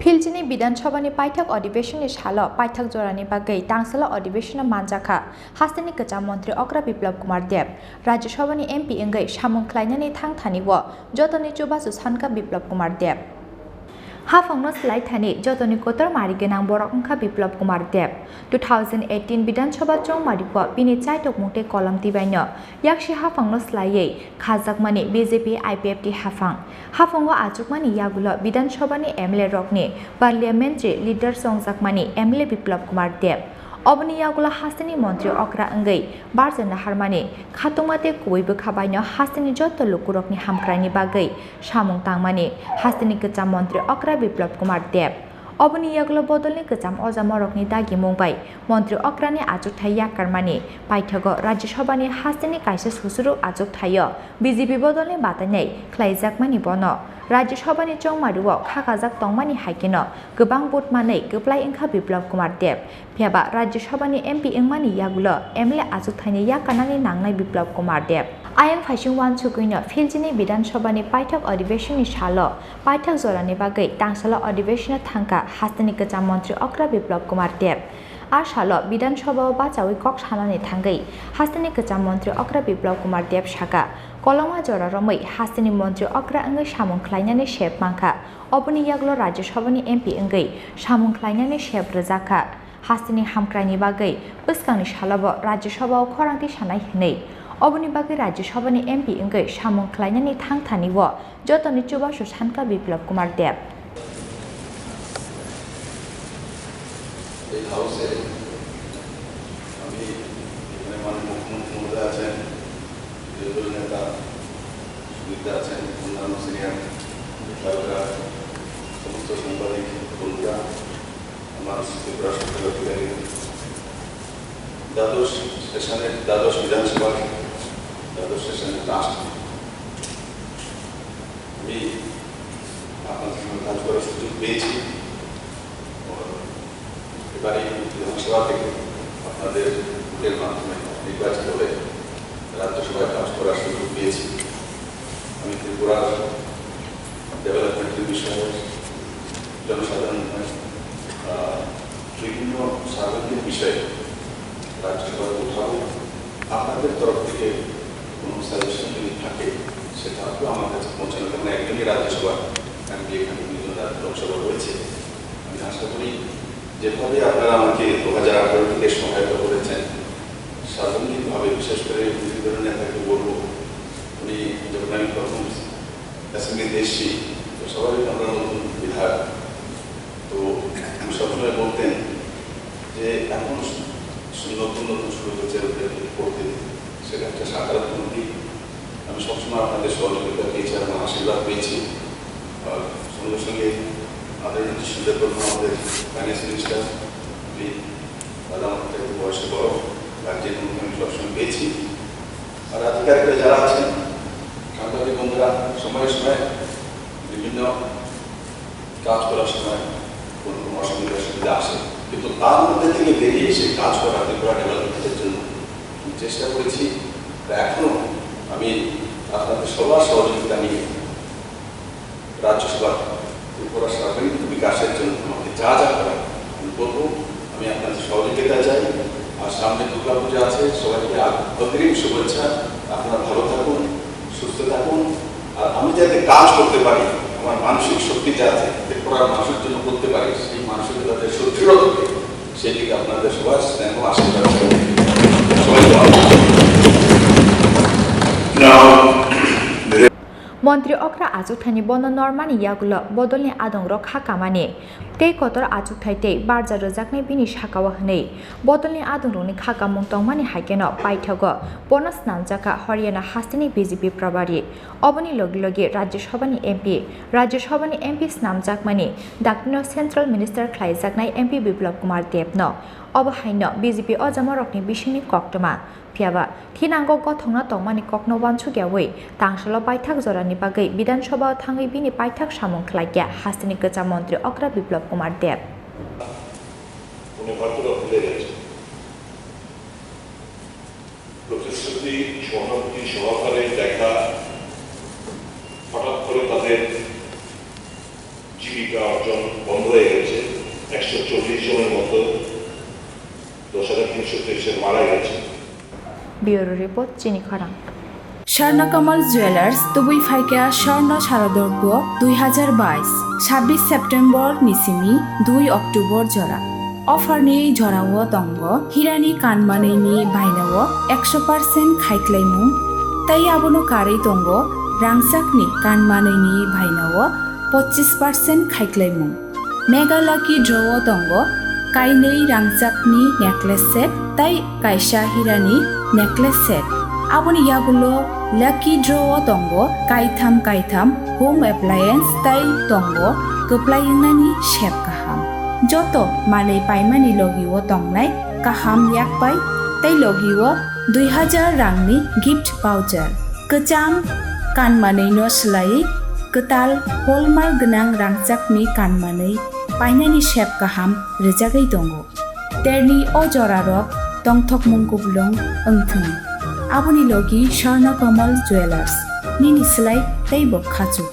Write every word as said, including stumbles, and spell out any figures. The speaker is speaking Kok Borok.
Philchini Bidhan Sabhani paithak adhibeshonni salo paithak jorani bagwi tangsalo adhibeshonno manjakha hasteni kwcham montri Okra Biplab Kumar Deb. Rajya Sabhani M P wngwi samung khlainani thang thani o jotoni chubachu sankha Biplab Kumar Deb. Haphangno swlai thani jotoni kotor mari gwnang borok wngkha Biplab Kumar Deb. Two thousand eighteen Bidhan Sabha chongmari o bini chaitok mung tei kolom twibaino yaksi haphangno swlaiwi khajakmani B J P I P F T haphang. Haphango achukmani yagulo Bidhan Sabhani M L A rokni parliamentary leader chongjakmani M L A Biplab Kumar Deb. Oboni yagulo hasteni montri okra wngwi barja naharmani khatungma tei kubui bwkha baino hasteni joto lukurokni hamkraini bagwi samung tangmani hasteni kwcham montri okra Biplab Kumar Deb. Oboni yagulo bodolni kwcham ojamorokni dagimung bai montri okrani achukthai yakarmani paithago Rajya Sabhani hasteni kaisa susuruk achukthaio B J P bodolni batainai khlaijakmani bono Rajya Sabhani chongmario khakajak tongmani hai kheno kwbang vote manwi kwplai wngkha Biplab Kumar Deb. Phiyaba Rajya Sabhani M P wngmani yagulo M L A achukthaini yakarnani nangnai Biplab Kumar Deb. Ayang phaising uansugwino Philchini Bidhan Sabhani paithak adhibeshonni salo paithak jorani bagwi tangsalo adhibeshonno thangkha hasteni kwcham montri okra Biplab Kumar Deb. A salo Bidhan Sabha o bachawi kok sanani thangwi hasteni kwcham montri okra Biplab Kumar Deb saka, koloma jora romwi hasteni montri okra wngwi samung khlainani sep mankha. Oboni yagulo Rajya Sabhani M P wngwi samung khlainani sep rwjakha. Hasteni hamkraini bagwi bwskangni salobo Rajya Sabha o khorang tisanai hwnwi. Oboni bagwi Rajya Sabhani M P wngwi samung khlainani thang thani o jotoni chubachu sankha Biplab Kumar Deb. এই হাউসে আমি এখানে মাননীয় মুখ্যমন্ত্রী মহোদয় আছেন, বিরোধী দল নেতা সুদীপ্তা আছেন, অন্যান্য সিনিয়র নেতারা, সমস্ত সাংবাদিক বন্ধুরা, আমার ত্রিপুরা সরকারের অধিকারী, দ্বাদশ সেশনের, দ্বাদশ বিধানসভার দ্বাদশ সেশনের লাস্ট আমি আপনাদের সঙ্গে কাজ করার সুযোগ পেয়েছি। এবারে বিধানসভা থেকে আপনাদের ভোটের মাধ্যমে নির্বাচিত হয়ে রাজ্যসভায় কাজ করার সুযোগ পেয়েছি। আমি ত্রিপুরার ডেভেলপমেন্টের বিষয়ে, জনসাধারণ, আহ, বিভিন্ন সার্বজনীন বিষয়ে রাজ্যসভায় উঠাবো। আপনাদের তরফ থেকে কোনো সাজেশন যদি থাকে, সেটাও তো আমার কাছে পৌঁছানো, কারণ একজনই রাজ্যসভা, এমপি এখানে দুজন রাজ্য লোকসভা রয়েছে। আমি আশা করি যেভাবে আপনারা আমাকে দু হাজার আঠারো থেকে সহায়তা করেছেন, সার্বজনীনভাবে, বিশেষ করে বিরোধী দলের নেতাকে বলবো, উনি যখন আমি প্রথম অ্যাসেম্বলিতে এসেছি, তো সবাই আমরা নতুন বিধায়ক। তো উনি সবসময় বলতেন যে এখন সু-, সু-, নতুন নতুন শুরু হচ্ছে, ওদের করতে দিন। সেটা একটা সাকারাত্মক দিক। আমি সবসময় আপনাদের সহযোগিতা পেয়েছি এবং আশীর্বাদ পেয়েছি। আর সঙ্গে সঙ্গে আমাদের যে সুন্দর প্রধান আমাদের ফাইন্যান্স মিনিস্টার, উনি দাদা আমাদের একটু বয়সে বড়, গার্জিয়ান আমি সবসময় পেয়েছি। আর আধিকারিকরা যারা আছেন, সাংবাদিক বন্ধুরা, সময়ে সময়ে বিভিন্ন কাজ করার সময় কোনো কোনো অসুবিধা অসুবিধা আসে, কিন্তু তার মধ্যে থেকে বেরিয়ে এসে কাজ করা, ত্রিপুরা ডেভেলপমেন্টের জন্য আমি চেষ্টা করেছি। তা এখনও আমি আপনাদের সবার সহযোগিতা নিয়ে রাজ্যসভার ত্রিপুরা সার্বজনীন বিকাশের জন্য আমাকে যা যা করার আমি করবো। আমি আপনাদের সহযোগিতা চাই। আর সামনে দুর্গাপূজা আছে, সবাইকে আগ-, অগ্রিম শুভেচ্ছা। আপনারা ভালো থাকুন, সুস্থ থাকুন। আর আমি যাতে কাজ করতে পারি, আমার মানসিক শক্তি যাতে ত্রিপুরার মানুষের জন্য করতে পারি, সেই মানসিকতা যাতে সুদৃঢ় থাকে, সেই দিকে আপনাদের সবার স্নেহ আশীর্বাদ চাই। সবাইকে ভালো থাকুন। Montri okra achukthani bono normani yagulo bodolni adongrok kha kamani tei kotor achukthai tei barja rwjaknai bini sakao hwnwi bodolni adongrokni kha kamung tongmani hai kheno paithago bono snamjakha Haryana hasteni B J P probari. Oboni logi logi Rajya Sabhani M P, Rajya Sabhani M P snamjakmani dakti no Central Minister khlaijaknai M P Biplab Kumar Deb no. Obo hai no B J P ojamorokni bisingni koktwma. Phiyaba, thinango gothokna tongmani kokno uansukyaui tangsalo paithak jorani bagwi Bidhan Sabha o thangwi bini paithak samung khlaikha hasteni kwcham montri okra Biplab Kumar Deb. উনি হয়তো ভুলে গেছেন। প্রতিশ্রুতি, সহানুভূতি, সহকারে দেখা হঠাৎ করে তাদের জিবি অর্জন বন্ধ হয়ে গেছে। একশো চল্লিশ জনের মতো দশ হাজার তিনশো তেইশের মারা গেছে। Bureau report, Chini Khorang. Swarna Kamal Jewelers tubui phaikha Swarna Sharadorgo dui hazar bais, sabbish September ni simi dui October jora. Offer ni jorao tongo hirani kanmanwi ni bainao ekso percent khaiklaimung, tei abono karwi tongo rangchakni kanmanwi ni bainao pochis percent khaiklaimung. Mega Lucky Draw o tongo kainwi rangchakni necklace set tei kaisa hirani necklace set. Aboni yagulo Lucky Draw o tongo kaitham kaitham home appliance tei tongo kwplai wngnani sep kaham. Joto manwi paimani logi o tongnai kaham yakpai tei logi o dui hazar rangni gift voucher. Kwcham kanmanwi no swlaiwi kwtal hallmark gwnang rangchakni kanmanwi painani sep kaham rwjagwi tongo. Terni o jorarok tongthokmung kuplung wngthung. Aboni logi Swarna Kamal Jewelers, nini slai teibo khachuk.